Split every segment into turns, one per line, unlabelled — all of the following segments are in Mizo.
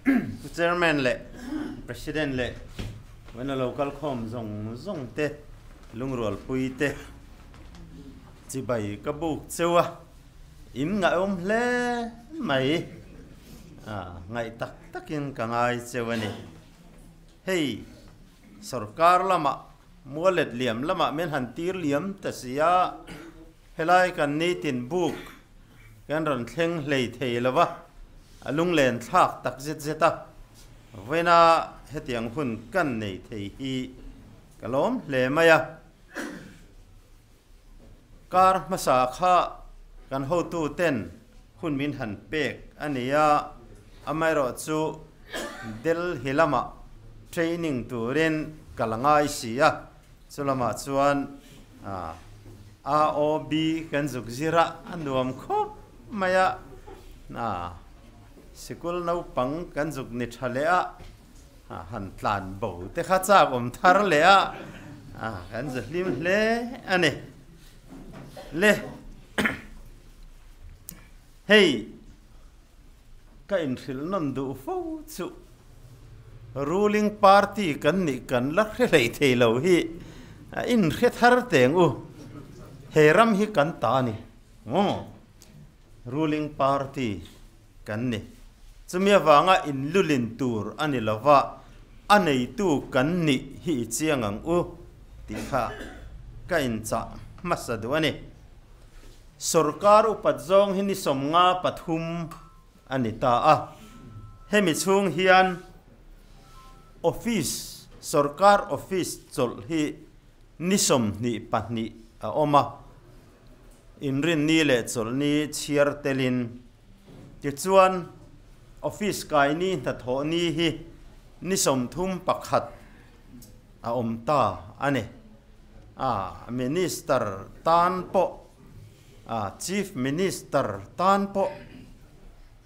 Pu Chairman leh President leh vawiina lo kal khawm zawng zawng te, lungrualpui te chibai ka buk cheu a, in ngaihawm hle mai, ngaih tak takin ka ngai cheu a ni. Hei sorkar lamah mualet liam lamah min han tir liam ta si a, helai kan nitin buk kan rawn thleng hlei thei lo va, a lunglen thlak tak zet zet a, vawiina hetiang hun kan nei thei hi ka lawm hle mai a. Kar hmasa kha kan hotu ten hun min han pek a ni a, amaherawhchu Delhi lamah training turin ka la ngai si a, Chu lamah chuan AOB kan zuk zir a, a nuam khawp mai a, sikul naupang kan zuk ni tha leh a, han tlan bo te kha chak awm thar leh a, kan zu hlim hle a ni. Le hei ka inhrilh nawn duh fo chu. Ruling party kan nih kan la hre hlei thei lo hi a inhre thar teng u. He ram hi kan ta a ni. Aw, ruling party kan ni. Chumi avanga inlulin tur a ni lo va, a neitu kan nih hi i chiang ang u tih kha ka inchah hmasa duh a ni. Sorkar upat zawng hi ni 53 a ni ta a. Hemi chhung hian office, sorkar office chawlh hi ni 22 a awm a, inrinni leh chawlhni chhiar telin. Tichuan, office kaini hnathawhni hi ni 31 a awm ta a ni. A minister tan pawh A Chief Minister tan pawh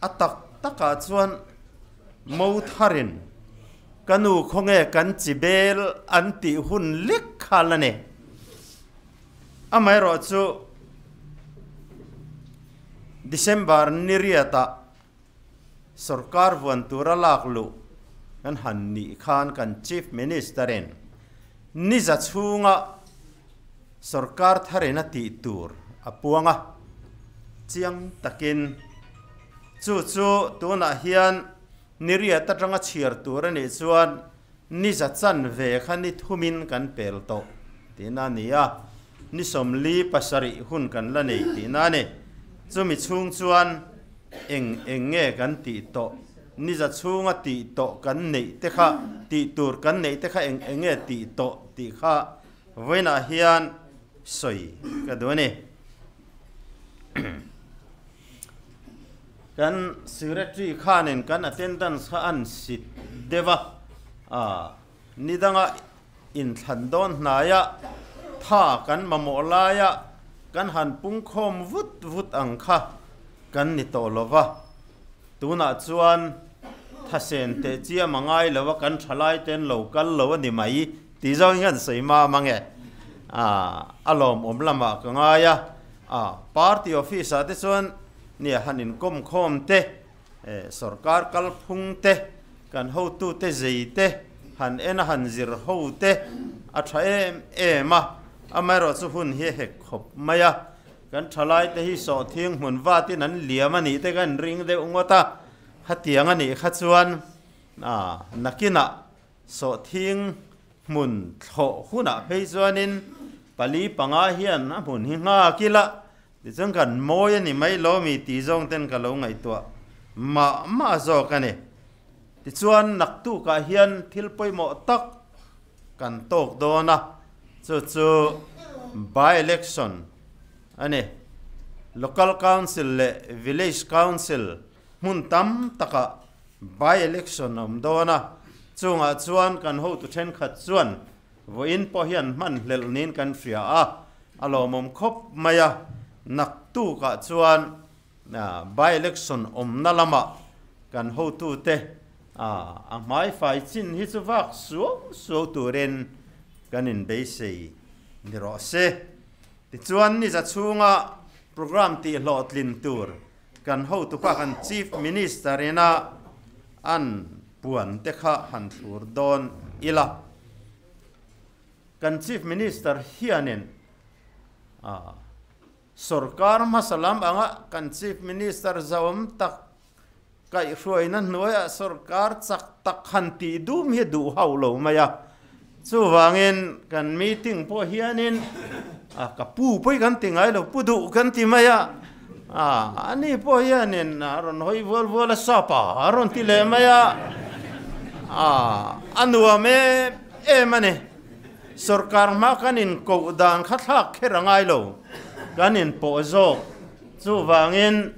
a tak takah chuan mo tharin ka nu khawnge kan chi bel an tih hun lek kha la ni. Amaherawhchu December ni riatah sorkar vuan tura lak luh kan han nih khan kan Chief Minister-in ni za chhunga sorkar tharin a tih tur a puang a, chiang takin chu chu tunah hian ni riat atanga chhiar tur a nih chuan ni za chanve kha ni thumin kan pel tawh tihna a ni a, ni 47 hun kan la nei tihna a ni. Chumi chhung chuan eng eng nge kan tih tawh, ni za chhunga tih tawh kan neih te kha, tih tur kan neih te kha eng eng nge tih tawh tih kha vawiinah hian sawi ka duh a ni. Kan secretary khanin kan attendance kha an sit deuh a, ah ni danga inthlan dawn hnaia tha kan mamawh laia kan han pungkhawm vut vut ang kha kan ni tawh lo va, tunah chuan thasen teh chiam a ngai lo a, kan thalai ten lo kal lo a ni mai tih zawng hian sawi ma mang e, ah a lawmawm lamah ka ngai a, ah party office ah te chuan Nia han inkawm khawm te, sorkar kalphung te, kan hotute zei te, han en a han zir ho te a tha em em a, amaherawhchu hun hi a hek khawp mai a, kan thalai te hi sawhthiang hmun vatin an liam a nih te kan ring deuh ngawt a, khatiang a nih kha chuan nakinah sawhthiang hmun thlawh hunah phei chuanin pali panga hian a hmun hi nghak ila Tichuan kan mawi a ni mai lo mi tih zawng ten ka lo ngaihtuah mah mah zawk a ni. Tichuan naktukah hian thil pawimawh tak kan tawk dawn a, chu chu by-election a ni. Local Council leh Village Council hmun tam takah by-election a awm dawn a, chungah chuan kan hotu thenkhat chuan Vawiin pawh hian hman hlelh niin kan hria a, a lawmawm khawp mai a. Naktukah chuan by-election awmna lamah kan hotute a hmaifai chin hi chu vak suau suau turin kan inbeisei ni rawh se. Tichuan niza chhunga programme tihhlawhtlin tur kan hotupa kan Chief Minister ina An puan te kha han thlur dawn ila. Kan Chief Minister hianin sorkar hmasa lam anga kan Chief Minister zauam tak kaihhruaina hnuaiah sorkar chak tak han tih dum hi duh hauh lo mai a. Chuvangin kan meeting pawh hianin ka pu pawh hi kan ti ngai lo, pu duh kan ti mai a. Ani pawh hianin a rawn hawi vual vual a, Sapa a rawn ti leh mai a, a nuam em em a ni. Sorkar hma kan inkoh dan kha thlak kher a ngai lo, kan inpawh zawk. Chuvangin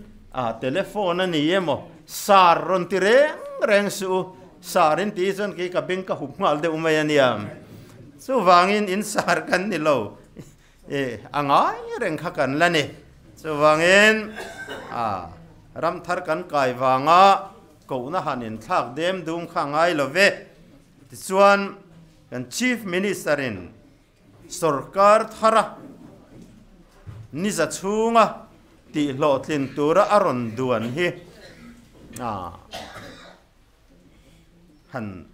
telephone a ni emaw, sar rawn ti reng reng suh u, sar in tih chuan kei ka beng ka hup nghal deuh mai a nia. Chuvangin in sar kan ni lo. E, a ngai reng kha kan la ni. Chuvangin, a, ram thar kan kai vanga kohna han inthlak dem dum kha a ngai lo ve. Tichuan, kan Chief Minister-in sorkar thara niza chhunga tihhlawhtlin tura a rawn duan hi, a, Han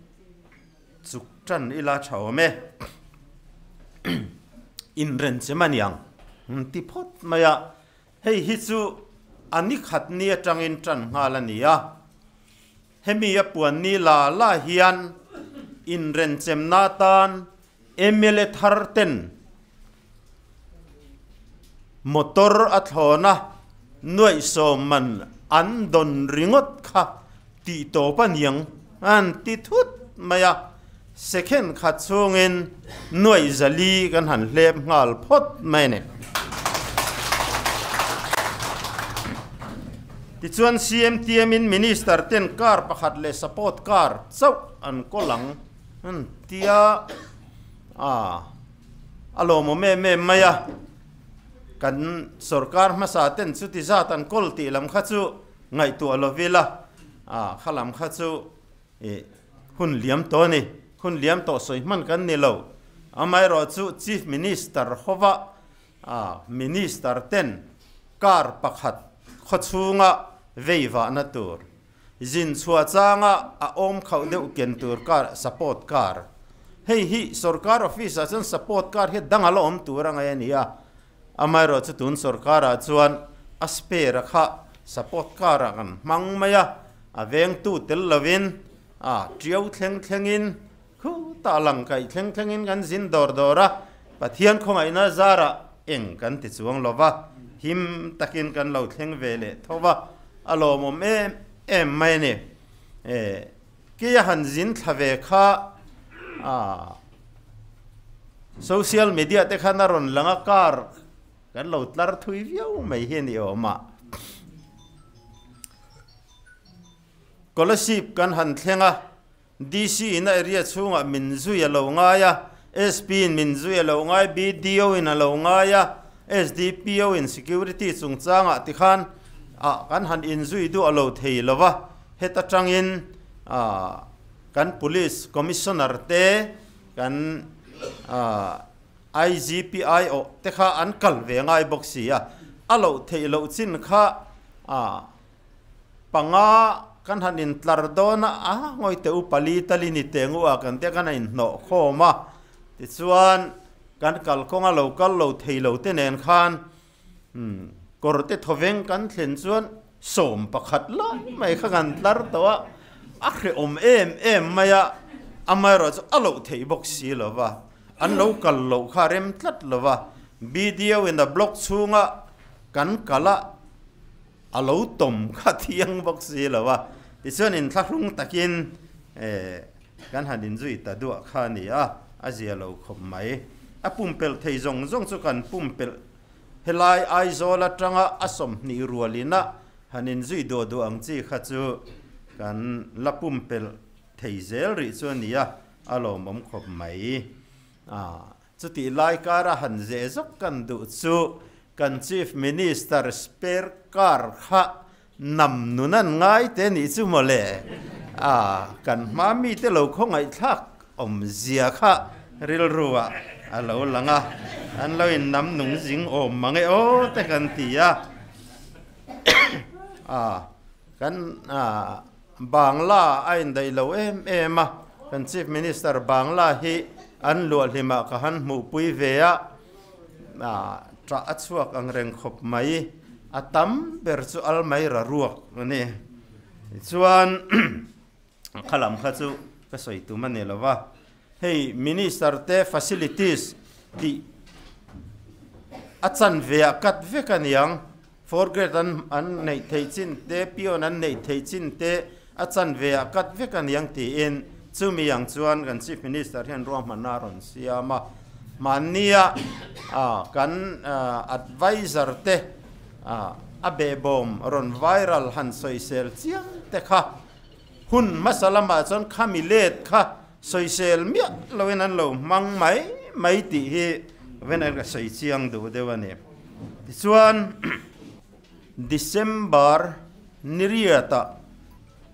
chuk tan ila tha awm e. Inrenchem a niang ti phawt mai a, hei hi chu a ni khat ni atangin tan nghal a ni a. Hemi a puan ni la la hian inrenchemna atan mla thar ten Motor a thlawn a, nuaihsawm man an dawn ringawt kha tih tawp a niang an ti thut mai a, second khat chhungin nuaih zali kan han hlep nghal phawt mai a ni. Tichuan CMTM in Minister ten car pakhat leh support car chauh an kawl ang an ti a, aa. A lawmawm em em mai a, kan sorkar hmasa ten chuti zat an kawl tih lam kha chu ngaihtuah lo ila, a kha lam kha chu ih hun liam tawh a ni, hun liam tawh sawi hman kan ni lo. Amaherawh chu Chief Minister hova a Minister ten car pakhat khawchhunga vei vahna tur, Zin chhuah changa a awm khauh deuh ken tur car, support car. Hei hi sorkar office ah chuan support car hi dang a la awm tur a ngaih a ni a, amaherawh chu tun sorkar ah chuan a spare a kha support car ah kan hmang mai a, a vengtu tel lovin a tiau thleng thlengin khutah lang kaih thleng thlengin kan zin dawr dawr a, Pathian khawngaihna zarah eng kan ti chuang lo va, him takin kan lo thleng ve leh tho va, a lawmawm em em mai a ni. E, keia han zin thla ve kha a social media te khan a rawn lang a, car kan lo tlar thui viau mai hi a ni awm a. Kolasib kan han thleng a. DC in a area chhungah min zui a lo ngai a, SP in min zui a lo ngai, BDO in a lo ngai a, SDPO in security chungchangah tikhan ah kan han inzui duh a lo thei lo va, heta tangin ah kan Police Commissioner te kan ah IGPI awh te kha an kal ve ngai bawk si a, a loh theih loh chin kha ah Panga kan han intlar dawn a, a ngawi teh u pali tali ni teh ngu a kan tia kan han inhnawh khawm a, tichuan kan kalkawnga lo kal lo thei lo te nen khan kawr te thawveng kan thlen chuan 11 lai mai kha kan tlar tawh a, a hrehawm em em mai a, amaherawh chu a loh theih bawk si lo va, an lo kal loh kha a rem tlat lo va, BDO in a block chhunga kan kal a. A lo tawm kha thiang bawk si lo a, tichuan inthlahrung takin kan han inzui ta duah kha a ni a, a zia lo khawp mai. A pumpelh thei zawng zawng chu kan pumpelh helai Aizawl atanga a 20 rualina han inzui duah duah ang chi kha chu kan la pumpelh thei zel rih chu a ni a, a lawmawm khawp mai. Chutih lai kara han zeh zawk kan duh chu kan Chief Minister spare car kha nam nun an ngai te nih chu maw le? A, kan hma mite lo khawngaihthlak awmzia kha rilru ah a lo lang a, an lo in nam nung zing awm mang e aw te kan ti a. A, kan a. Bangla a indaih lo em em a, kan Chief Minister Bangla hi an luahhlimah ka han hmuhpui ve a, ṭah a chhuak ang reng khawp mai. A tam ber chu Almaira ruak a ni. Tichuan kha lam kha chu ka sawi tum a ni lo va, hei Minister te facilities tih a chanve ah cut vek a niang. Fourth grade an an neih theih chin te, peon an neih theih chin te a chanve ah cut vek a niang tiin chumi ang chuan kan Chief Minister hian ruahmanna a rawn siam a. Hmannia kan advisor te a behbawm rawn viral han sawisel chiang te kha hun hmasa lamah chuan khami let kha sawisel miah loin an lo hmang mai mai tih hi ven ka sawi chiang duh deuh a ni. Tichuan December ni riatah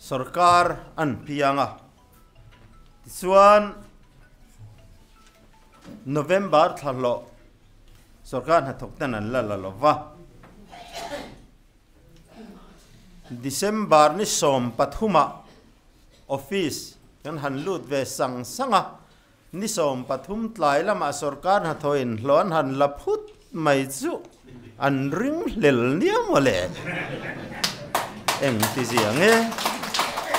sorkar an piang a, tichuan November thla hlawh sorkar hnathawk ten an la la lo va. December ni 13ah office kan han lut ve sang sang a, Ni 13 tlai lamah sorkar hnathawhin hlawh an han la phut mai chu an ring hlel nia maw le? Eng ti zia nge?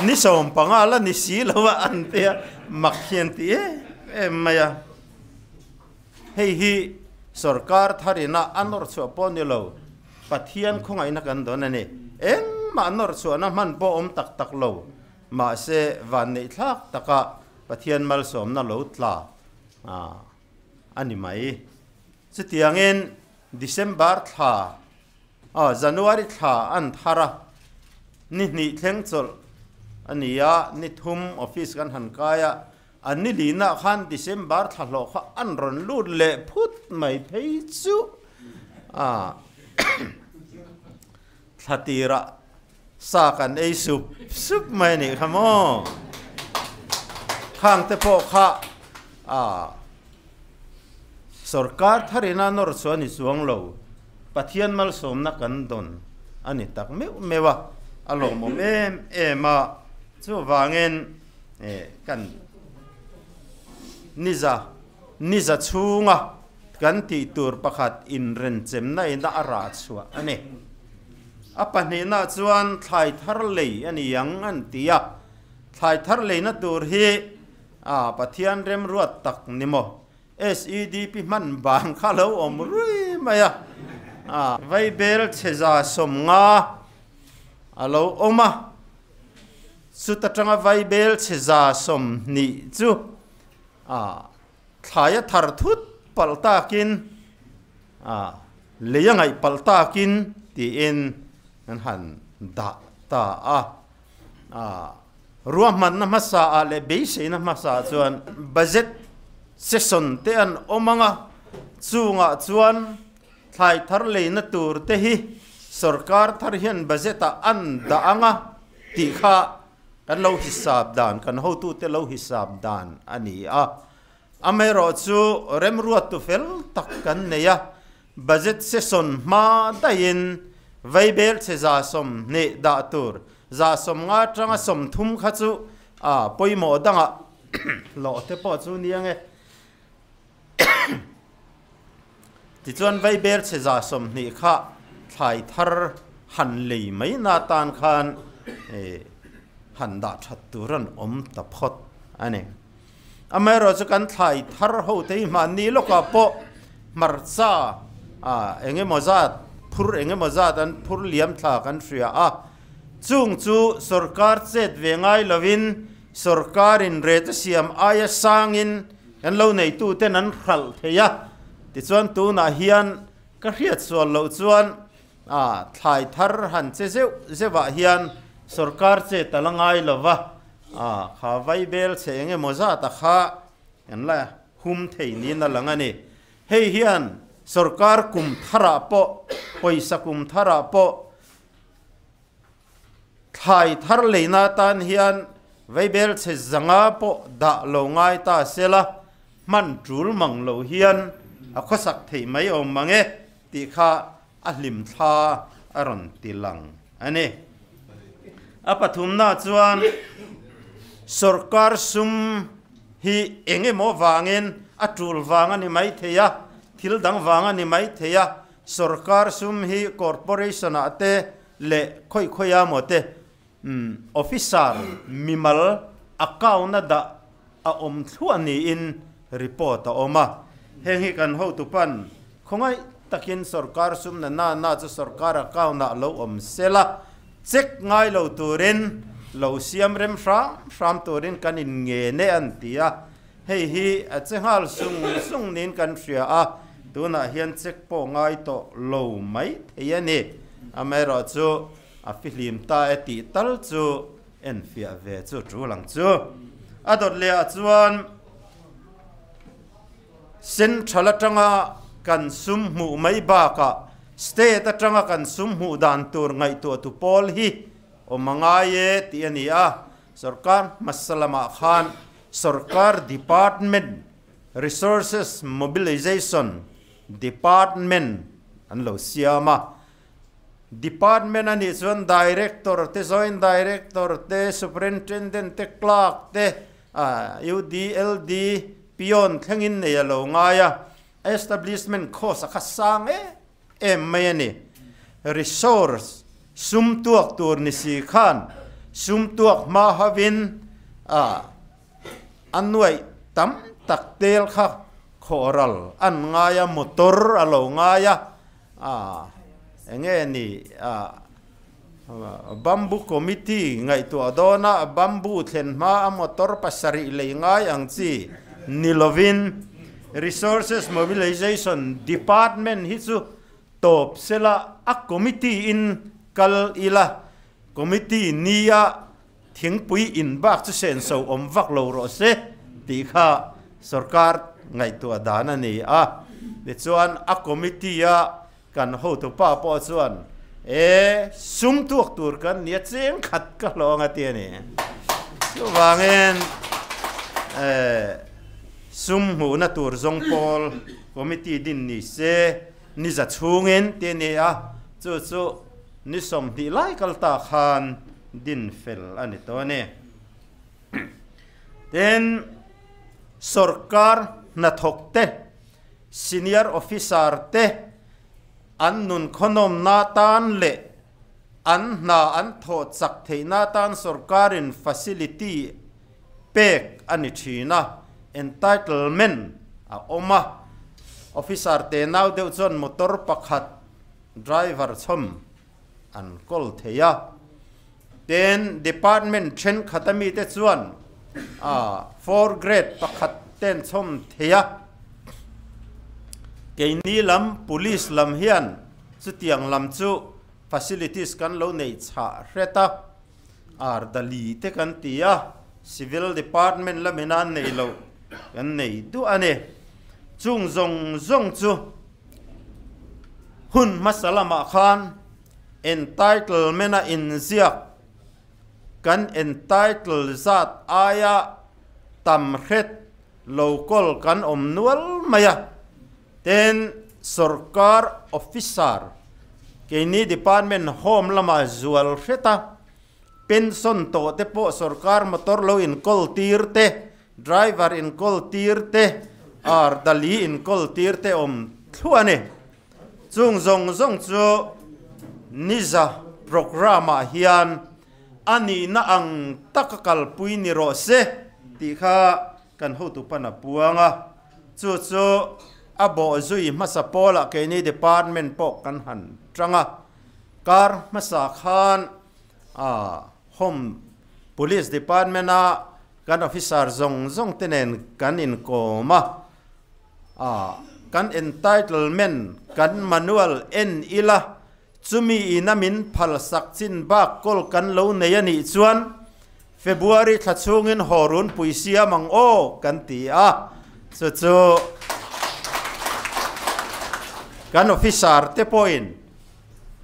Ni 15 la ni si lo a an ti a, mak hian ti em em mai a. Hei hi sorkar tharina a nawr chhuah pawh ni lo, Pathian khawngaihna kan dawn a ni. Engmah nawr chhuahna hman pawh awm tak tak lo, mahse vanneih thlak taka Pathian malsawmna lo tla a ni mai. Chutiangin December thla, aw January thla an thar a, ni hnih thleng chawlh a ni a, ni thum office kan han kai a, an ni linah khan December thla hlawh kha an rawn lut leh phut mai phei chu a thla tirah Sa kan ei sup sup mai a nih kha maw? Khang te pawh kha a sorkar tharin a nawr chu a ni chuang lo. Pathian malsawmna kan dawn a ni tak meuh meuh a, a lawmawm em em a. Chuvangin kan niza niza chhunga kan tih tur pakhat inrenchemna ina a rah chhuah a ni. A pahnihna chuan thlai thar lei a ni ang an ti a, thlai thar leina tur hi a Pathian remruat tak ni maw? SEDP hman bang kha lo awm rui mai a, a vaibel chhe 150 a lo awm a, chuta tanga vaibel chhe 120 chu a thlai a thar thut palh takin a lei a ngaih palh takin tiin an han dah ta a. A ruahmanna hmasa ah leh beiseina hmasa ah chuan budget session te an awm ang a, chungah chuan thlai thar leina tur te hi sorkar thar hian budget ah an dah ang a tih kha kan lo hisap dan, kan hotute lo hisap dan a ni a. Amaherawhchu remruattu fel tak kan nei a, budget session hma daihin vaibel chhe 120 dah tur, 150 atanga 30 kha chu a pawimawh dangah hlawh te pawh chu nia nge. Tichuan vaibel chhe 120 kha thlai thar han lei mai na tan khan han dah that tur an awm ta phawt a ni. Amaherawhchu kan thlai thar ho te hi mahni lawkah pawh hmarcha eng emaw zat phur eng emaw zat an phur liam thla kan hria a, chung chu sorkar chet ve ngai lovin sorkarin rate siam aia sangin kan lo neituten an hralh thei a, tichuan tunah hian ka hriat sual loh chuan thlai thar han che zeuh zeuhah hian sorkar chet a la ngai lova, kha vaibel chhe eng emaw zat a kha an la hum thei niin a lang a ni. Hei hian sorkar kum tharah pawh, pawisa kum tharah pawh thlai thar leina atan hian vaibel chhe 500 pawh dah lo ngai ta sela, hman tul mang lo hian a khawsak theih mai awm mang e tih kha a hlim thla a rawn ti lang a ni. A pathumna chuan sorkar sum hi eng emaw vangin a tul vang a ni mai thei a, thil dang vang a ni mai thei a, sorkar sum hi corporation ah te leh khawi khawi a maw te officer mimal account a dah a awm thluah niin report a awm a. Heng hi kan hotu pan khawngaih takin sorkar sum na na na chu sorkar account ah lo awm sela check ngai lo turin lo siam rem hram hram turin kan in ngen e an ti a. Hei hi a che nghal sung sung niin kan hria a, tunah hian check pawh ngai tawh lo mai thei a ni. Amaherawhchu a fihlim ta e tih tal chu enfiah ve chu tul ang chu. A dawt leh ah chuan Central atanga kan sum hmuh mai bakah State atanga kan sum hmuh dan tur ngaihtuah tu pawl hi awm a ngai e tih a ni a. Sorkar hmasa lamah khan Sorkar Department Resources Mobilization Department an lo siam a. Department a nih chuan Director te, Joint Director te, Superintendent te, Clerk te, UDLD, Peon thlengin nei a lo ngai a, Establishment cost a kha sang em em mai a ni. Resource sum tuak tur ni si khan sum tuak hma hovin a nuaih tam tak tel kha khawhral an ngai a, motor a lo ngai a, eng nge ni bamboo committee ngaihtuah dawn a, bamboo thlen hma a motor pasarih lei ngai ang chi ni lovin Resources Mobilization Department hi chu tawp sela a committee in kal ila, committee nia Thingpui in bak chu senso awm vak lo rawh se tih kha sorkar ngaihtuah dan a ni a. Tichuan a committee a kan hotupa pawh chuan e sum tuak tur kan nia cheng khat ka hlawng a ti a ni. Chuvangin e sum hmuhna tur zawng pawl committee din ni se ni za chhungin ti a ni a, chu chu ni 20 lai kal ta khan din fel a ni tawh a ni. Tin, sorkar hnathawk te, senior officer te an nun khawnawmna tan leh an hna an thawh chak theihna tan sorkarin facility pek a ni thin a, entitlement a awm a. Officer te nau deuh chuan motor pakhat driver chhawm an kawl thei a. Tin, department thenkhat a mite chuan four grade pakhat te an chhawm thei a. Keini lam police lam hian chutiang lam chu facilities kan lo nei chhah hret a, ardali te kan ti a, civil department lamin a neih loh kan nei duah a ni. Chung zawng zawng chu Hun hmasa lamah khan entitlement-a inziak kan entitle zat aia tam hret lo kawl kan awm nual mai a. Tin, sorkar officer keini department home lama zual hret a, pension tawh te pawh sorkar motor lo inkawl tir te, Driver inkawl tir te, ar dali inkawl tir te awm thluah a ni. Chung zawng zawng chu Niza programme ah hian a nihna ang taka kalpui ni rawh se tih kha kan hotu pan a puang a. Chu chu a bawh zui hmasa pawlah keini department pawh kan han tang a. Kar hmasa khan Home Police Department a Kan officer zawng zawng te nen kan inkawm a, kan entitlement kan manual en ila, chumi ina min phalsak chin bak kawl kan lo nei a nih chuan February thla chhungin haw runpui siam ang aw kan ti a, chu chu kan officer te pawhin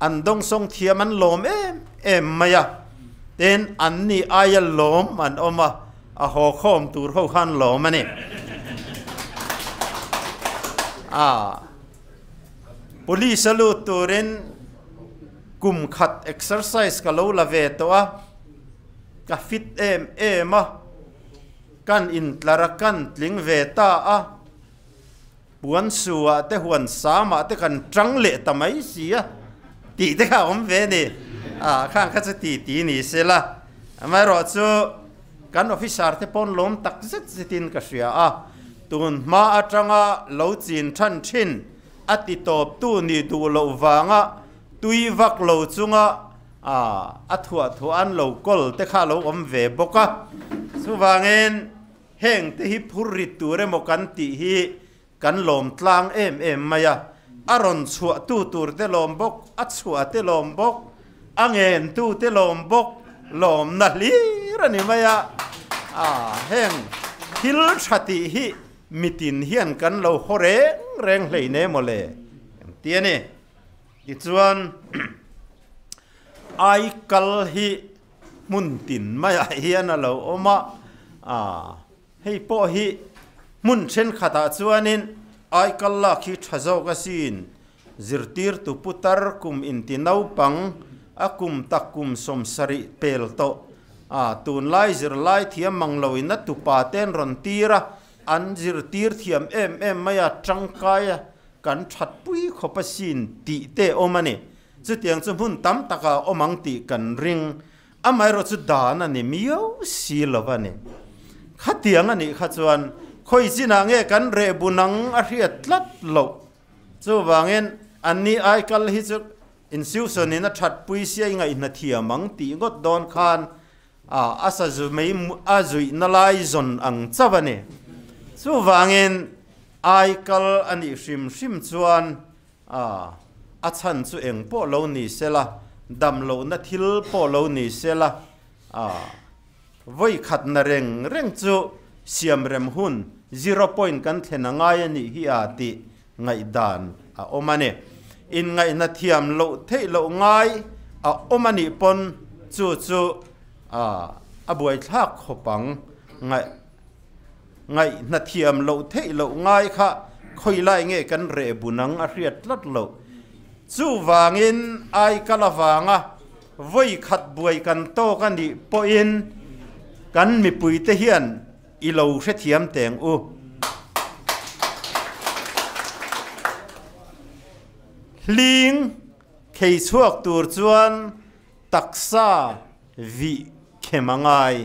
An dawngsawng thiam an lawm em em mai a, tin an ni aia lawm an awm a, a haw khawm tur ho khan lawm a ni. A Police a lut turin kum khat exercise ka lo la ve tawh a, Ka fit em em a, kan intlar a kan tling ve ta a, puan su ah te huan sam ah te kan tang leh ta mai si a tih te kha a awm ve a ni. Ah khang kha chu ti ti ni se la, amaherawhchu kan officer te pawn lawm tak zet zetin ka hria a, tun hma atanga lo chin than thin a ti tawptu nih duh loh vanga tui vak lo chunga a thuah thuah an lo kawl te kha a lo awm ve bawk a. Chuvangin heng te hi phur rit tur emaw kan tih hi kan lawm tlang em em mai a. A rawn chhuah tu tur te lawm bawk, a chhuah te lawm bawk, a ngen tu te lawm bawk, lawmna hlir a ni mai a. Heng thil tha tih hi mitin hian kan lo haw reng reng hleine maw le? Engti a ni? Tichuan, aikal hi hmun tin maiah hian a lo awm a, hei pawh hi hmun thenkhatah chuanin aikal lak hi tha zawk asin, zirtirtu putar kum inti naupang a kum tak kum 70 pel tawh a, tunlai zirlai thiam mang loin a tupa ten rawn tir a, An zirtir thiam em em mai a, tangkai a, kan thatpui khawp asin tih te awm a ni. Chutiang chu hmun tam takah a awm ang tih kan ring. Amaherawh chu dan a ni miau si lo a ni. Khatiang a nih kha chuan khawi chinah nge kan reh bu nang a hriat tlat loh. Chuvangin anni aikal hi chu insiusawn-in a thatpui sia i ngaihna thiam ang tih ngawt dawn khan A a sa zu mai a zuihna lai zawn ang chauh a ni. Chuvangin aikal a nih hrim hrim chuan a a chhan chu eng pawh lo ni sela, dam lohna thil pawh lo ni sela, a vawi khatna reng reng chu siamrem hun zero point kan thlen a ngai a nih hi a tih ngaihdan a awm a ni. Inngaihna thiam loh theih loh ngai a awm a nih pawn chu chu a buaithlak khawp ang. Ngaihna thiam loh theih loh ngai kha khawi lai nge kan reh bun ang a hriat tlat loh. Chuvangin aikal avanga vawi khat buai kan tawk a nih pawhin kan mipuite hian I lo hrethiam teng u. Hling khei chhuak tur chuan taksa vih khem a ngai.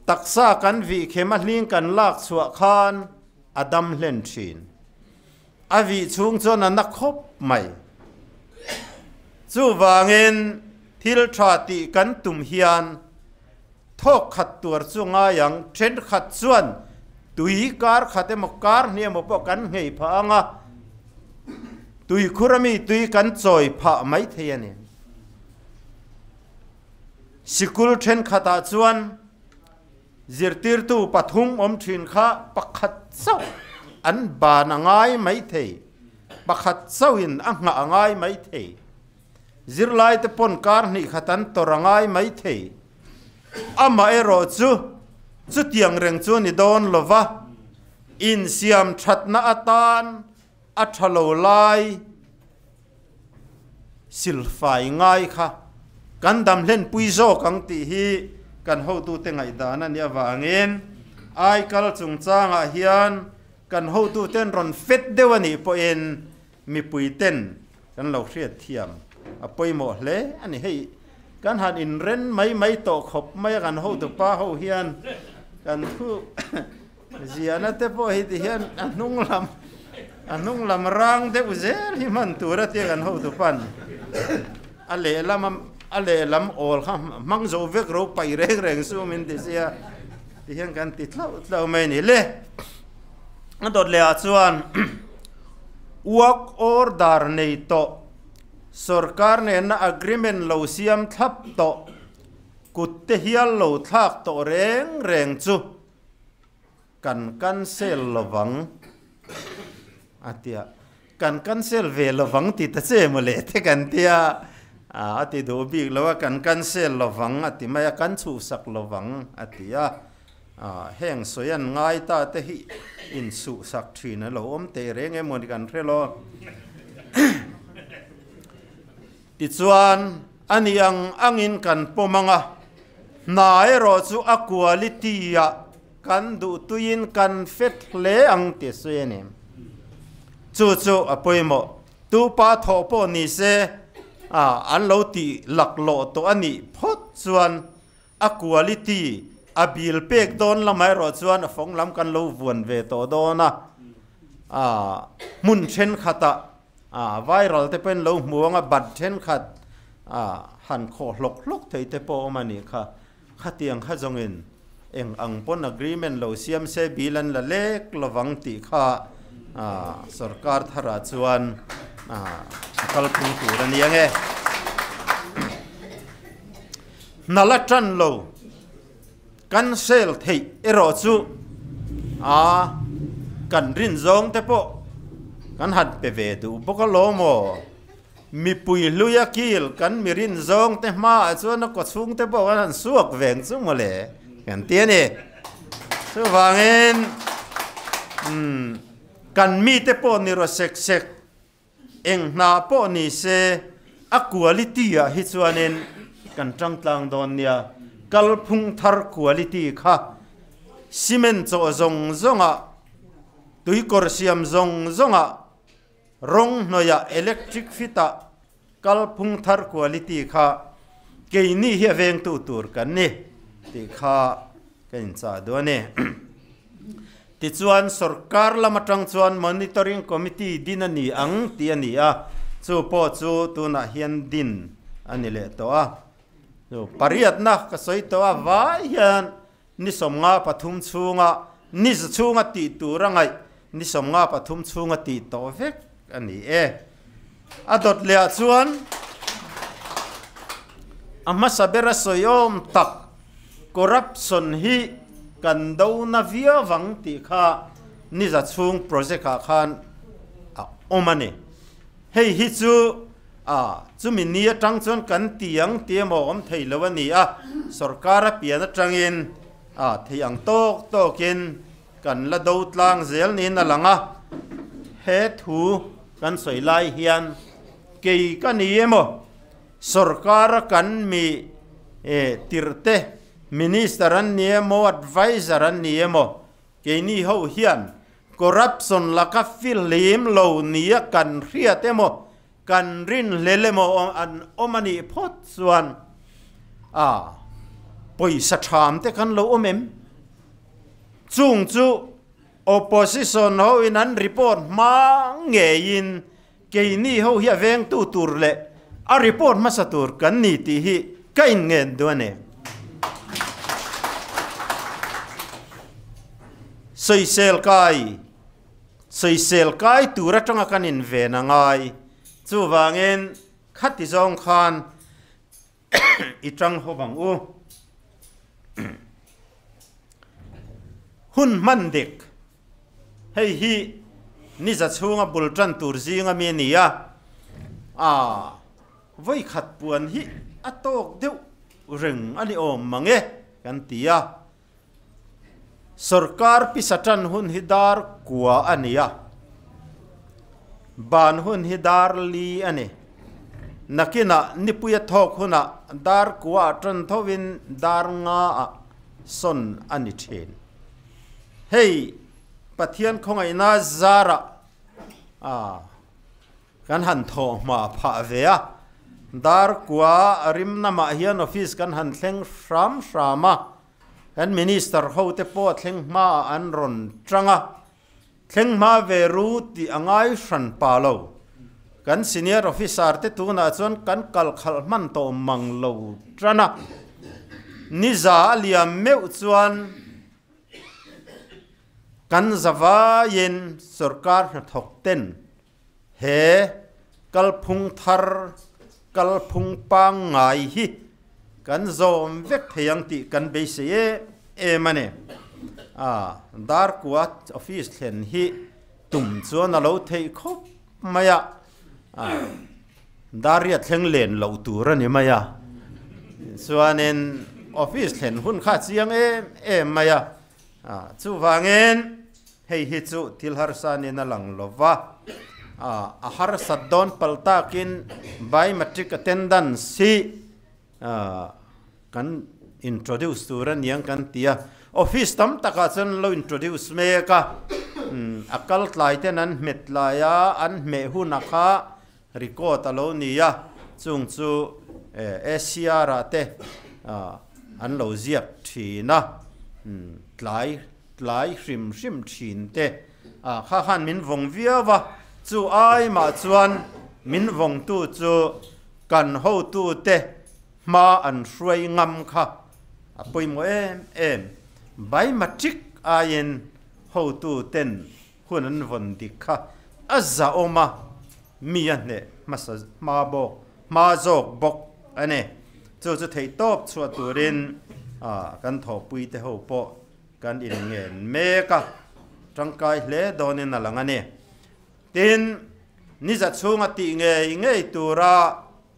Taksa kan vih khem a hling kan lak chhuah khan a dam hlen thin. A vih chhung chuan a na khawp mai. Chuvangin thil tha tih kan tum hian thawk khat tuar chu ngai ang, thenkhat chuan tui kar khat emaw kar hnih emaw pawh kan nghei phah ang a, tui khur ami tui kan chawi phah mai thei a ni. Sikul thenkhatah chuan Zirtirtu pathum awm thin kha pakhat chauh an ban a ngai mai thei, pakhat chauhin a nghah a ngai mai thei. Zirlaite pawn kar hnih khat an tawrh a ngai mai thei. Amaherawh chu chutiang reng chu a ni dawn lo va, insiam thatna atan a tha lo lai silfai ngai kha kan dam hlenpui zawk ang tih hi kan hotute ngaihdan a nih avangin aikal chungchangah hian kan hotuten rawn fet deuh a nih pawhin mipuiten kan lo hriat thiam a pawimawh hle a ni. Hei kan han inren mai mai tawh khawp mai a kan hotupa ho hian kan thu Ziahna te pawh hi ti hian a hnung lam a hnung lam rang deuh zel hi hman tur a tia kan hotu pan a lehlam a lehlam awl kha hmang zo vek ro paih reng reng su min ti sia ti hian kan ti tlauh tlauh mai a ni le. A dawt leh ah chuan work order nei tawh sorkar nena agreement lo siam thlap tawh kut te hial lo thlak tawh reng reng chu Kan cancel lovang a tia, kan cancel ve lovang ti ta che maw le te kan tia, a ti duh bik lo a, kan cancel lovang a ti mai a, kan chhuhsak lovang a ti a, heng sawi an ngai ta te hi inchhuhsak thin a lo awm teh reng emaw ni kan hre lo. Tichuan. A nih ang angin kan pawm ang a, hna erawh chu a quality-ah kan duhtuiin kan fet hle ang tih a sawi a ni. Chu chu a pawimawh. Tu pa thawh pawh ni se, an lo tih laklawh tawh a nih phawt chuan a quality a bil pek dawn lamah erawh chuan a fawng lam kan lo vuan ve tawh dawn a, hmun thenkhatah viral te pawhin lo hmu ang a, bat thenkhat han khawh hlawk hlawk thei te pawh a awm a nih kha. Khatiang kha zawngin eng ang pawn agreement lo siam se bill an la lek lovang tih kha sorkar tharah chuan a kalphung tur a ni ang e. Hna la tan lo cancel theih erawh chu a kan rin zawng te pawh kan han pe ve duh bawk alawm aw. Mipui hluia kil kan mirin zawng te hmaah chuan a kawchhung te pawh kan han suak veng chu mawle kan ti a ni. Chuvangin umm kan mite pawh ni rawh sek sek eng hna pawh ni se a quality ah hi chuanin kan tang tlang dawn nia. Kalphung thar quality kha cement chawh zawng zawngah tuikawr siam zawng zawngah Rawng hnuaiah electric fit ah kalphung thar quality kha keini hi a vengtu tur kan ni tih kha ka inchah duh a ni. Tichuan sorkar lam atang chuan monitoring committee din a ni ang tih a ni a, chu pawh chu tunah hian din a ni leh tawh a. Chu pariatna ka sawi tawh a vai hian Ni 53 chhunga ni za chhunga tih tur a ngaih ni 53 chhunga tih tawh vek a ni e. A dawt leh ah chuan a hmasa ber a sawi awm tak corruption hi kan do na viau vang tih kha ni za chhung project ah khan a awm a ni. Hei hi chu A, chumi ni atang chuan kan ti ang ti emaw awm thei lo a ni a, sorkar a pian atangin a thei ang tawk tawkin kan la do tlang zel niin a lang a. He thu kan sawi lai hian kei ka ni emaw sorkar a kan mi tirhte minister an ni emaw adviser an ni emaw keini ho hian corruption laka fihlim lo nia kan hriat emaw Kan rinhlel emaw an awm a nih phawt chuan a pawisa tham te kan lo awm em? Chung chu opposition ho in an report hma ngeiin keini ho hi a vengtu tur leh a report hmasa tur kan ni tih hi ka inngen duh a ni. Sawisel kai. Sawisel kai tur atanga kan inven a ngai. Chuvangin khati zawng khan i tang ho vang u. Hun hman dik, Hei hi niza chhunga bul tan tur zinga mi a ni a, aa vawikhat puan hi a tawk deuh reng a ni awm mang e kan ti a. Sorkar pisa tan hun hi dar kua a ni a, ban hun hi dar li a ni. Nakinah nipuia thawk hunah dar kua ah tan thovin dar nga ah sawn a ni thin. Hei Pathian khawngaihna zarah ah kan han thawh hma phah ve a, dar kua rim namah hian office kan han thleng hram hram a, Kan Minister ho te pawh thleng hmaah an rawn tang a, thleng hma ve ru tih a ngai hran pa lo. Kan senior officer te tunah chuan kan kal khalh hman tawh mang lo tan a, niza a liam meuh chuan kan zavaiin sorkar hnathawk ten He kalphung thar, kalphung pangngai hi kan zawm vek thei ang tih kan beisei em em a ni. A, Darkua office thlen hi tum chuan a lo theih khawp mai a, a, Daria thleng len loh tur a ni mai a. Chuanin office thlen hun kha a chiang em em mai a, a, chuvangin, Hei hi chu thil harsa niin a lang lo va, A harsat dawn pal takin biometric attendance hi kan introduce tur a niang kan ti a. Office tam takah chuan lo introduce mek a, a kal tlai ten an hmet lai a, an hmeh hunah kha record a lo ni a, chung chu ACR ah te an lo ziak thin a, tlai tlai hrim hrim thin te kha khan min vawng viau a, chu ai mah chuan min vawngtu chu kan hotute hma an hruai ngam kha a pawimawh em em. Biometric aiin hotuten Hun an vawn dik kha a zahawm a, mi a hneh hmasa hma bawk, hma zawk bawk a ni. Chu chu theihtawp chhuah turin kan thawhpuite ho pawh kan inngen mek a, tangkai hle dawnin a lang a ni. Tin, niza chhunga tih ngei ngei tura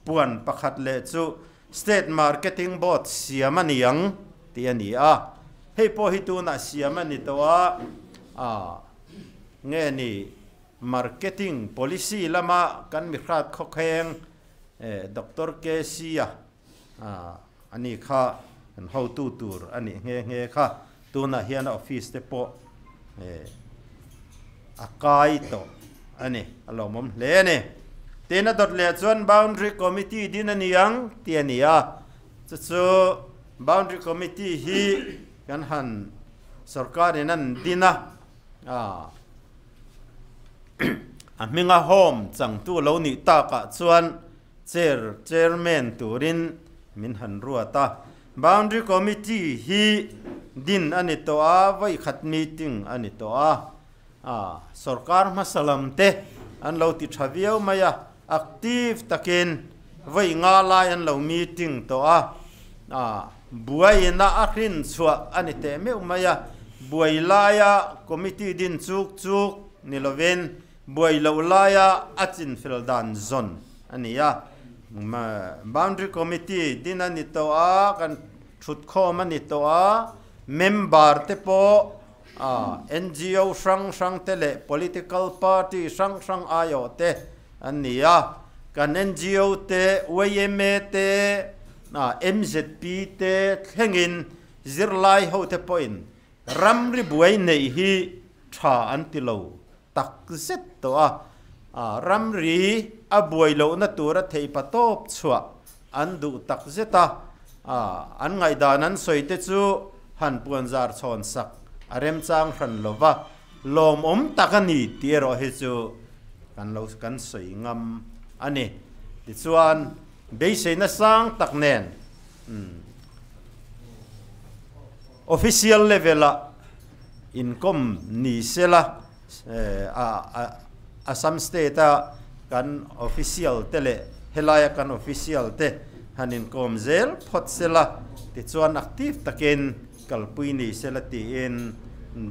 puan pakhat leh chu State Marketing Board siam a ni ang tih a ni a. Hei pawh hi tunah siam a ni tawh a, a nge ni Marketing Policy lama kan mi hrat khawkheng Doctor KC a a ni kha kan hotu tur a nih nghe nghe kha. Tunah hian a office te pawh a kai tawh a ni, a lawmawm hle a ni. Tin a dawt leh chuan Boundary Committee din a ni ang tih a ni a, chu chu Boundary Committee hi kan han sorkarin an din a, a hminga home changtu lo nih takah chuan Chair, Chairman, turin min han ruat a. Boundary Committee hi din a ni tawh a, vawi khat meeting a ni tawh a. A, sorkar hmasa lam te an lo ti tha viau mai a, active takin vawi nga lai an lo meeting tawh a. A, buaina a hrin chhuah a ni teh meuh mai a, buai laia committee din chuk chuk ni lovin Buai loh laia a chinfel dan zawn a ni a. Boundary Committee din a ni tawh a, kan thutkhawm a ni tawh a, member te pawh NGO hrang hrang te leh political party hrang hrang aiawh te an ni a. Kan NGO te, yma te, MZP te thlengin zirlai hote pawhin Ramri buai neih hi tha an ti lo tak zet tawh a, ramri a buai lohna tura theihpa tawp chhuah an duh tak zet a, an ngaihdan an sawi te chu han puanzar chhawn sak a remchang hran lo va, lawmawm tak a ni tih erawh hi chu kan lo kan sawi ngam a ni. Tichuan beiseina sang tak nen Official level ah inkawm ni sela Assam state a kan official te leh helaia kan official te han inkawm zel phawt sela tichuan active takin kalpui ni sela tiin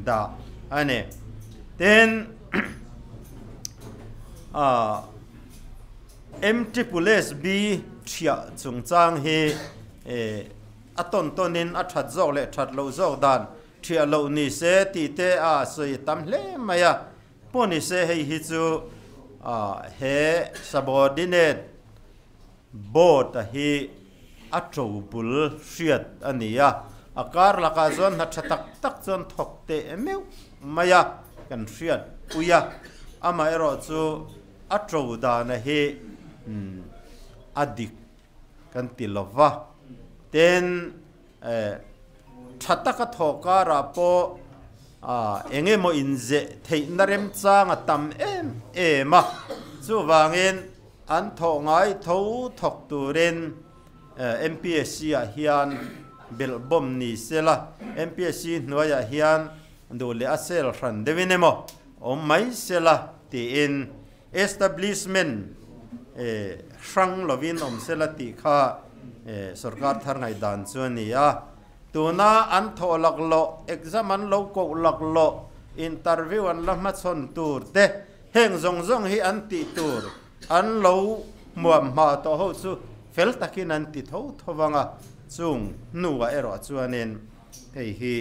dah a ni. Tin, MSSB thiah chungchang hi A tawn tawnin a that zawk leh that loh zawk dan thiah loh ni se tih te a sawi tam hle mai a. Pawh ni se hei hi chu he subordinate board a hi a to bul hriat a ni a. A kar lakah chuan hna tha tak tak chuan thawk teh meuh mai a kan hriat pui a. Amaherawhchu a to dana hi a dik Kan ti lo va. Tin, tha taka thawh karah pawh eng emaw inzeh theihna remchang a tam em em a. Chuvangin an thawh ngai tho thawk turin MPSC ah hian belh bawm ni se la, MPSC hnuaiah hian duh leh a sel hran deuhin emaw awm mai se la tiin Establishment hrang lovin awm sela tih kha sorkar thar ngaihdan chu a ni a. Tuna an thawh laklawh, exam an lo koh laklawh, interview an la hmachhawn tur te, heng zawng zawng hi an tih tur an lo hmuam hma tawh ho chu fel takin an ti tho tho vang a, chung hnuah erawh chuanin hei hi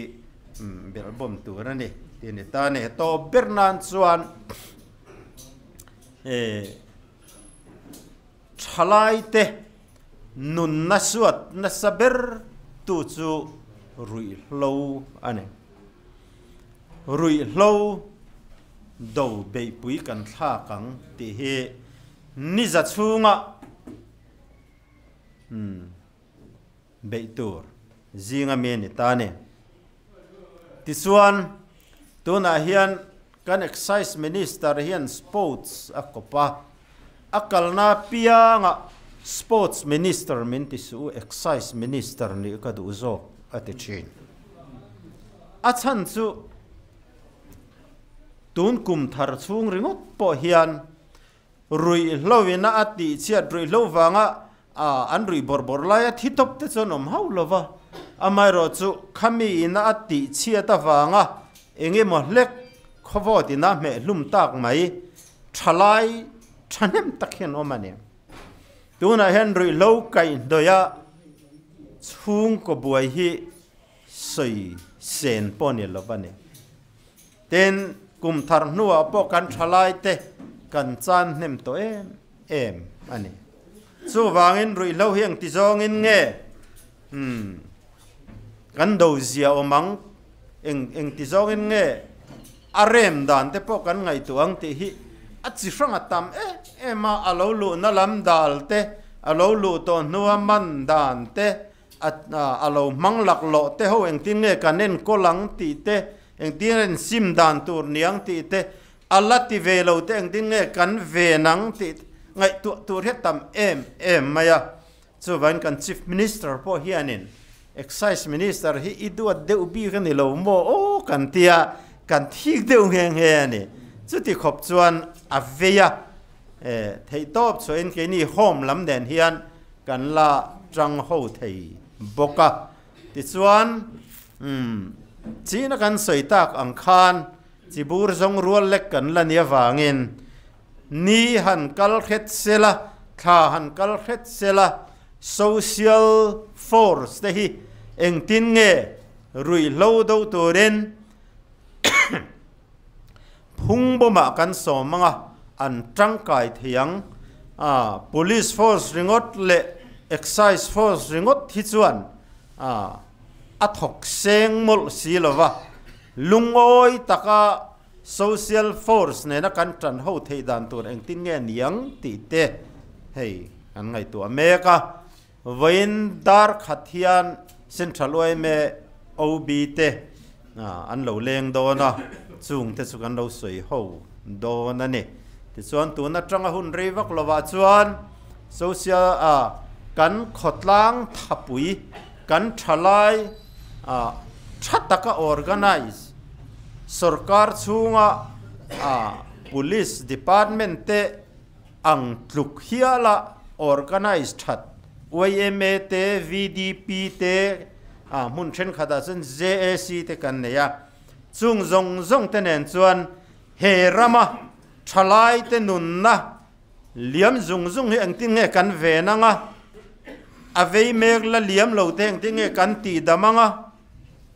belhbawm tur a ni tih a ni ta a ni. Tawp ber nan chuan. eh Thalaite nunna suat nasa ber tu chu ruihhlo a ni. Ruihhlo do beihpui kan thlak ang tih hi niza chhunga beih tur zinga mi a ni ta a ni. Tichuan, tunah hian kan Excise Minister hian Sports a kawp a, a kalna apiangah Sports Minister min ti suh u, Excise Minister nih ka duh zawk a ti thin. A chhan chu tun kum thar chhung ringawt pawh hian Ruihhloina a tihchhiat ruihhlo vanga an ruih bawrh bawrh laia thi tawp te chuan awm hauh lo va, amaherawhchu khami ina a tihchhiat avanga eng emaw hlek khawvawt ina hmeh hlum tak mai thalai thahnem tak hian awm a ni. Tunah hian ruihhlo kaihhnawih a chhungkaw buai hi sawi sen pawh ni lo va ni. Tin, kum thar hnuah pawh kan thalaite kan chan hnem tawh em em a ni. Chuvangin ruihhlo hi engti zawngin nge umm kan do zia awm ang, eng engti zawngin nge a rem dan te pawh kan ngaihtuah ang tih hi a chi hrang a tam em em a, a lo luhna lam dal te, a lo luh tawh hnua man dan te, A lo hmang laklawh te ho engtin nge kan enkawl ang tih te, engtin nge sim dan tur niang tih te, a la ti ve lo te engtin nge kan ven ang tih te ngaihtuah tur hi a tam em em mai a. Chuvangin kan Chief Minister pawh hianin Excise Minister hi i duat deuh bik a ni lo maw aw kan tia, kan thik deuh nghe nghe a ni. Chuti khawp chuan a vei a, theihtawp chhuahin keini Home lam nen hian kan la tang ho thei bawk a. Tichuan, umm, china kan sawi tak ang khan chibur zawng rual lek kan la ni avangin ni han kal hret sela, thla han kal hret sela, social force te hi engtin nge ruihhlo do turin Phung bawmah kan sawm ang a, an tangkai thei ang. A, Police force ringawt leh Excise force ringawt hi chuan a, a thawk seng mawlh si lo va, lungawi taka social force nena kan tan ho theih dan tur engtin nge niang tih te hei kan ngaihtuah mek a. Vawiin dar khat hian Central yma OB te an lo leng dawn a, chung te chu kan lo sawi ho dawn a ni. Tichuan tun atanga hun rei vak lovah chuan social a kan khawtlang thapui kan thalai a tha taka organize sorkar chhunga a police department te ang tluk hiala organize that yma te, VDP te, ah hmun thenkhatah chuan JAC te kan nei a, chung zawng zawng te nen chuan he rama thalai te nunna liam zung zung hi engtin nge kan ven ang a, a vei mek la liam lo te engtin nge kan tih dam ang a,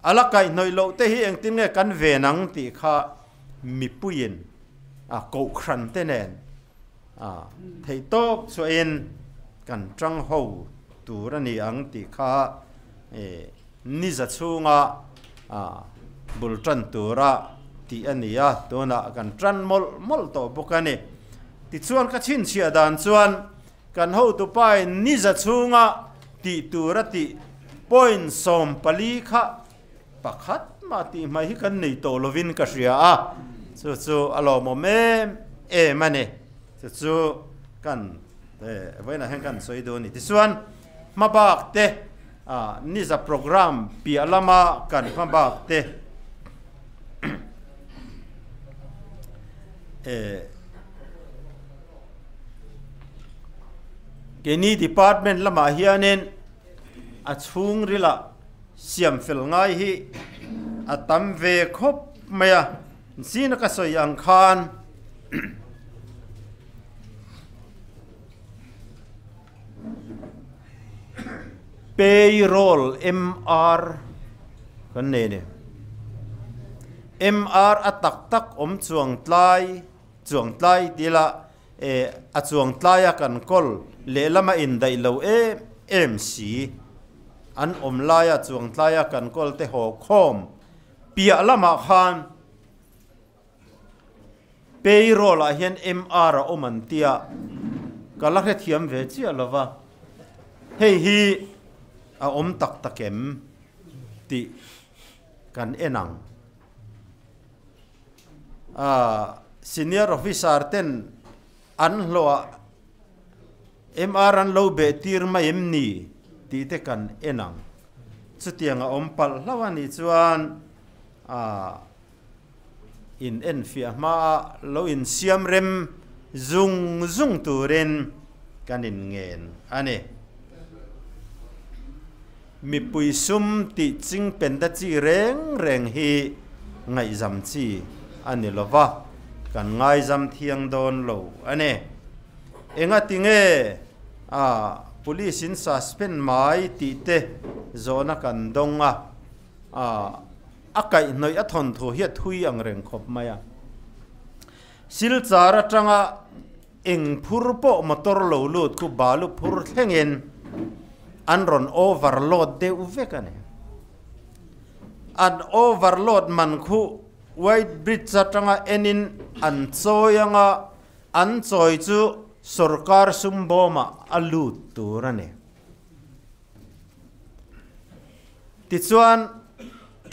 a la kaihhnawih loh te hi engtin nge kan ven ang tih kha mipuiin a kohhran te nen a theihtawp chhuahin kan tang ho tur a ni ang tih kha niza chhunga bul tan tura tih a ni a, tunah kan tan mawlh mawlh tawh bawk a ni. Tichuan ka chhinchhiah dan chuan kan hotupain niza chhunga tih tura tih point 14 kha Pakhat mah tih hmai hi kan nei tawh lovin ka hria a, chu chu a lawmawm em em a ni. Chu chu kan vawiinah hian kan sawi duh a ni. Tichuan hmabak te niza program piah lama kan hmabak te keini department lamah hianin a chhungrilah Siam fel ngai hi a tam ve khawp mai a, zina ka sawi ang khan payroll MR kan nei a ni. MR a tak tak awm chuang tlai chuang tlai tih lah. a chuang tlaia kan kawl lehlama indaih lo em em si. An awm laia chuang tlaia kan kawl te haw khawm piah lamah khan payroll ah hian MR a awm an tia ka la hrethiam ve chiah lo va, hei hi a awm tak tak em tih kan en ang. Senior officer ten an hlawh ah MR an lo beh tir mai em ni tih te kan en ang. Chutiang a awm palh hlauh a nih chuan in enfiah hmaa lo insiam rem zung zung turin kan inngen a ni. Mipui sum tih ching penda chi reng reng hi ngaihzam chi a ni lo va, kan ngaizam thiang dawn lo a ni. Engati nge a police in suspend mai tih te zawhna kan dawng a, a. A kaihhnawih a thawnthu hi a thui ang reng khawp mai a. Silchar atanga eng phur pawh motor lo lut khu balu phur thlengin an rawn overload deuh vek a ni. An overload man khu White Bridge atanga enin an chawi anga an chawi chu sorkar sum bawmah a lut tur a ni. Tichuan,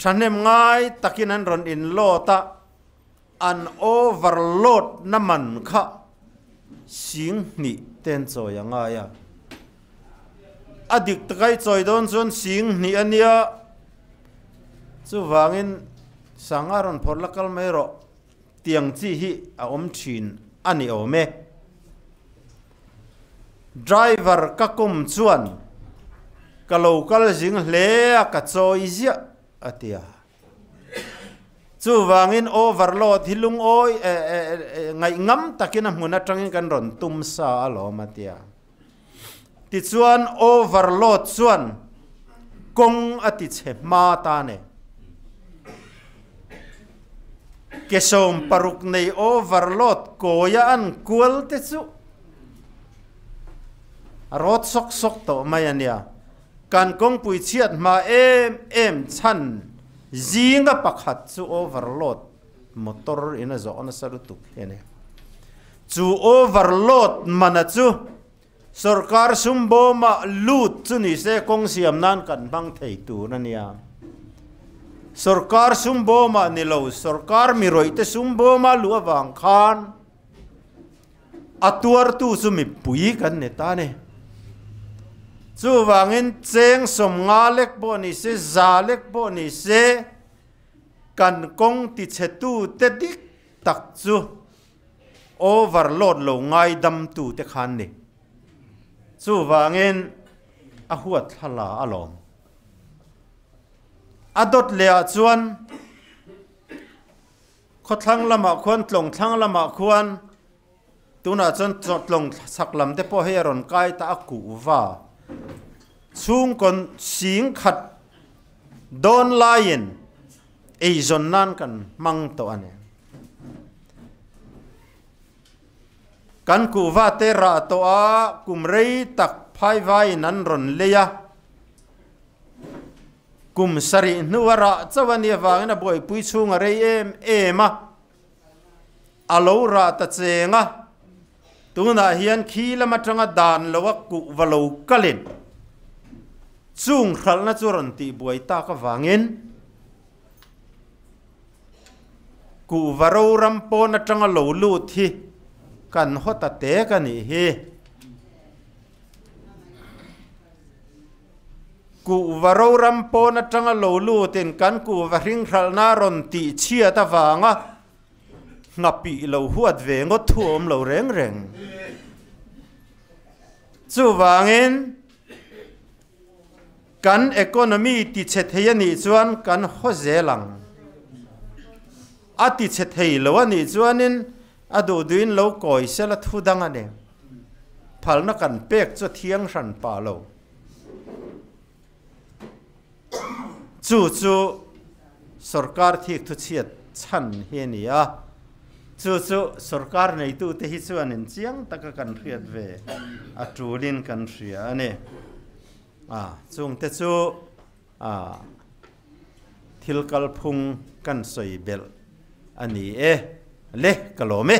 thahnem ngai takin an rawn inload a, an overload na man kha sing hnih te an chawi a ngai a. A dik taka i chawi dawn chuan sing hnih a nia, chuvangin sanga rawn phawrh la kal mai rawh tiang chi hi a awm thin a ni awm e. Driver ka kum chuan ka lo kal zing hle a ka chawi ziah a ti a. Chuvangin overload hi lungawi ngaih ngam takin a hmun atangin kan rawn tum sa alawm a ti a. Tichuan overload chuan kawng a ti chhe hma ta ne. Ke 60 nei overload kawia an kual te chu a rawt sawk sawk tawh mai a nia. Kan kawngpui chhiat hma em em chhan zinga pakhat chu overload motor in a zawh nasa lutuk hi a ni. Chu overload mana chu Sorkar sum bawmah lut chu ni se kawng siam nan kan hmang thei tur a nia. Sorkar sum bawmah ni lo, sorkar mi rawih te sum bawma luh avang khan a tuartu chu mipui kan ni ta ni. Chuvangin cheng 50 lek pawh ni se, 100 lek pawh ni se kan kawng tichhetu te dik tak chu Overload lo ngaidamtu te khan ni. Chuvangin a huat thla la alawm. A dawt leh ah chuan khawthlang lamah khuan tlawng thlang lamah khuan tunah chuan tlawng chhak lam te pawh hei a rawn kai ta a kuh va. Chhungkaw singkhat dawn laiin eizawn nan kan hmang tawh a ni. Kan kuhva te rah tawh a, kum rei tak phaivaiin an rawn lei a. Kum sarih hnua rah chauh a nih avangin a buaipui chhung a rei em em a, a lo rah ta cheng a. Tunah hian khi lam atanga dan loa kuhva lo kalin chung hralhna chu rawn tihbuai tak avangin, Kuhva ro ram pawn atanga lo lut hi kan haw ta tek a nih hi. Kuhva ro ram pawn atanga lo lutin kan kuhva hringhralhna rawn tih chhiat avanga nghapih lo huat ve ngawt thu a awm lo reng reng. Chuvangin. Kan economy tichhe thei a nih chuan kan haw zel ang. A tichhe thei lo a nih chuanin a duh duhin lo kawi sela thu dang a ni. Phalna kan pek chu a thiang hran pah lo. Chu chu sorkar thik thuchhiat chhan hi a ni a. Chu chu sorkar neitute hi chuanin chiang taka kan hriat ve a tulin kan hria a ni. A, chungte chu a thil kalphung kan sawi belh a ni e. Le, ka lawm e.